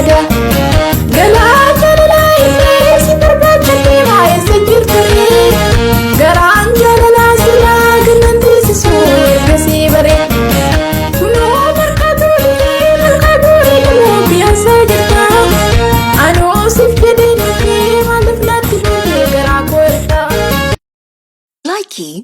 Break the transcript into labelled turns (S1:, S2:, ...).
S1: yaada. Galaa jaalalaa illee si barbaachadhee baay'eessa jirture. Garaan jaalalaa silaa gannan teessisu erga si bare. Kunoo marqaa dhufee marqaa gooree galuu biyyaansaa jirta. Anoo siif jedhee dhufee maaliif naatti himtee garaa koo ergaa.
S2: Likey.